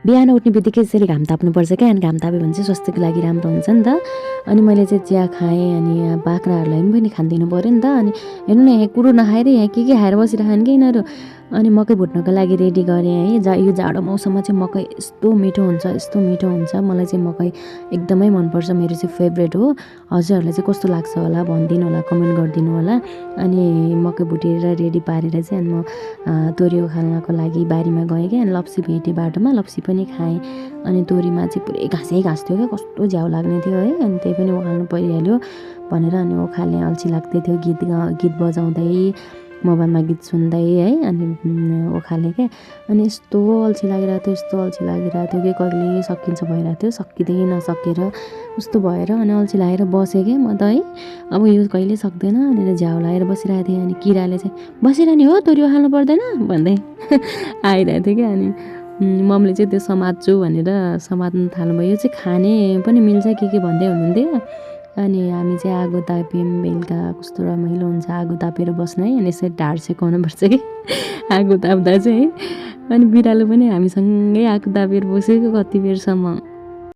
बिहान उठ्ने बित्तिकै यसरी घाम ताप्नुपर्छ क्या, अनि घाम ताप्यो भने चाहिँ स्वास्थ्यको लागि राम्रो हुन्छ नि त। अनि मैले चाहिँ चिया खाएँ, अनि यहाँ बाख्राहरूलाई पनि खानिदिनु पऱ्यो नि त। अनि हेर्नु न, यहाँ कुरो नखाएर यहाँ के खाएर बसिरहन् कि यिनीहरू। अनि मकै भुट्नको लागि रेडी गरेँ है। यो जाडो मौसममा चाहिँ मकै यस्तो मिठो हुन्छ, यस्तो मिठो हुन्छ। मलाई चाहिँ मकै एकदमै मनपर्छ, मेरो चाहिँ फेभरेट हो। हजुरहरूलाई चाहिँ कस्तो लाग्छ होला भनिदिनु होला, कमेन्ट गरिदिनु होला। अनि मकै भुटेर रेडी पारेर चाहिँ अनि म तोरी उखाल्नको लागि बारीमा गएँ क्या। अनि लप्सी भेटेँ बाटोमा, लप्सी पनि खाएँ। अनि तोरीमा चाहिँ पुरै घाँसै घाँस थियो क्या, कस्तो झ्याउ लाग्ने थियो है। अनि त्यही पनि उखाल्नु परिहाल्यो भनेर अनि उखाल्ने अल्छी लाग्दै थियो, गीत बजाउँदै मोबाइलमा गीत सुन्दै है। अनि उखालेँ क्या। अनि यस्तो अल्छी लागिरहेको थियो, यस्तो अल्छी लागिरहेको थियो कि कहिले सकिन्छ भइरहेको थियो, सकिँदै नसकेर उस्तो भएर अनि अल्छी लागेर बसेँ क्या म त है। अब यो कहिले सक्दैन भनेर झ्याउ लगाएर बसिरहेको थिएँ। अनि किराले चाहिँ बसिरहने हो, तोरी उखाल्नु पर्दैन भन्दै आइरहेको थियो क्या। अनि मम्मीले चाहिँ त्यो समात्छु भनेर समात्नु थाल्नुभयो। यो चाहिँ खाने पनि मिल्छ के भन्दै हुनुहुन्थ्यो। अनि हामी चाहिँ आगो ताप्यौँ, बेलुका कस्तो रमाइलो हुन्छ आगो तापेर बस्न है। अनि यसरी ढाड सेकाउनुपर्छ कि आगो ताप्दा चाहिँ है। अनि बिरालो पनि हामीसँगै आगो तापेर बसेको कति बेरसम्म।